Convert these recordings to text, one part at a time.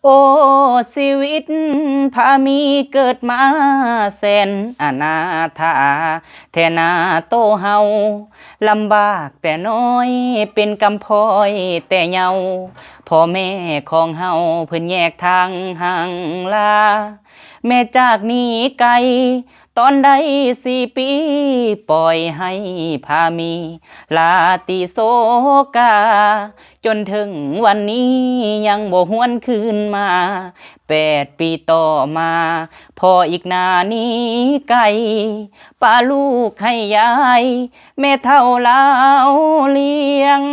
ໂອ້ ຊີວິດພາມີເກີດມາແສນອະນາຖາ ແທ້ນາໂຕເຮົາລຳບາກແຕ່ນ້ອຍ ເປັນກຳພ້ອຍແຕ່ເຍົາ ພໍ່ແມ່ຂອງເຮົາເພິ່ນແຍກທາງຫ່າງລາ ແມ່ຈາກໜີໄກ ຕອນໄດ້ສີ່ປີ ປ່ອຍໃຫ້ພາມີລາຕິໂສກາ ຈົນເຖິງວັນນີ້ຍັງບໍ່ຫວນຄືນມາ ແປດປີຕໍ່ມາ ພໍ່ອີກໜ້າໜີໄກ ປະລູກໃຫ້ຍາຍ ແມ່ເຖົ້າລາວລ້ຽງ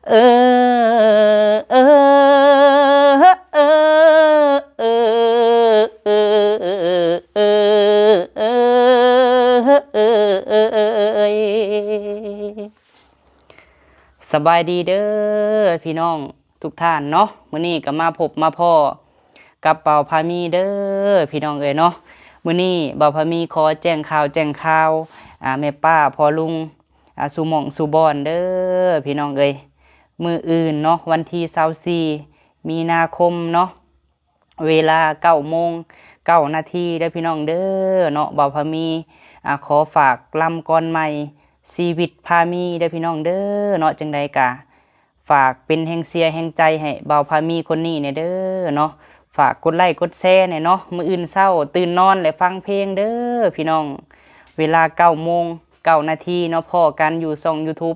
ເອີ ເອີ ເອີ ເອີ ເອີ ສະບາຍດີເດີພີ່ນ້ອງທຸກທ່ານເນາະ ມື້ນີ້ກໍມາພົບມາພໍ້ກັບບ່າວພາມີເດີພີ່ນ້ອງເອີຍເນາະ ມື້ນີ້ບ່າວພາມີຂໍແຈ້ງຂ່າວແຈ້ງຂ່າວ ອາ ແມ່ປ້າພໍ່ລຸງ ອາ ສູ່ໝ່ອງສູ່ບ່ອນເດີພີ່ນ້ອງເອີຍ ມື້ອື່ນເນາະ ວັນທີຊາວສີ່ ມີນາຄົມເນາະ ເວລາເກົ້າໂມງເກົ້ານາທີເດີພີ່ນ້ອງເດີເນາະ ບ່າວພາມີ ອາ ຂໍຝາກລຳກ່ອນໃໝ່ ຊີວິດພາມີເດີພີ່ນ້ອງເດີເນາະ ຈັ່ງໃດກະຝາກເປັນແຮງເຊຍແຮງໃຈໃຫ້ບ່າວພາມີຄົນນີ້ແດ່ເດີເນາະ ຝາກກົດໄລ້ກົດແຊແດ່ເນາະ ມື້ອື່ນເຊົ້າຕື່ນນອນແລ້ວຟັງເພງເດີພີ່ນ້ອງ ເວລາເກົ້າໂມງເກົ້ານາທີເນາະ ພໍ້ກັນຢູ່ຊ່ອງຢູທູບ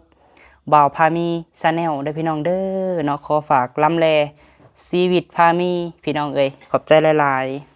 ບ່າວພາມີ Channel ເດີພີ່ນ້ອງເດີເນາະ ຂໍຝາກລຳແລ ຊີວິດພາມີ ພີ່ນ້ອງເອີຍ ຂອບໃຈຫຼາຍໆ.